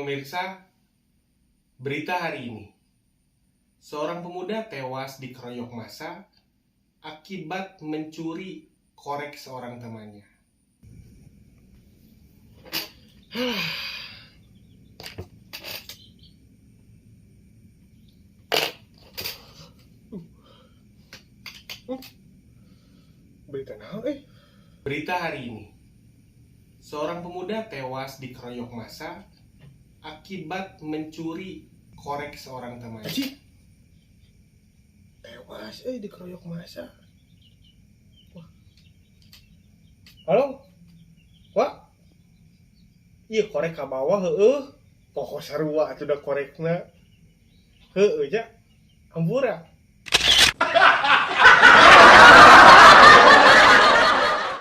Pemirsa, berita hari ini. Seorang pemuda tewas dikeroyok massa akibat mencuri korek seorang temannya. Berita naon eh? Berita hari ini. Seorang pemuda tewas dikeroyok massa akibat mencuri korek seorang temannya. Anjing. Tewas dikeroyok massa. Wah. Halo? Wah. Iya korek ka bawah heueuh. Pokok sarua atuh da korekna. Heueuh ja. Hampura.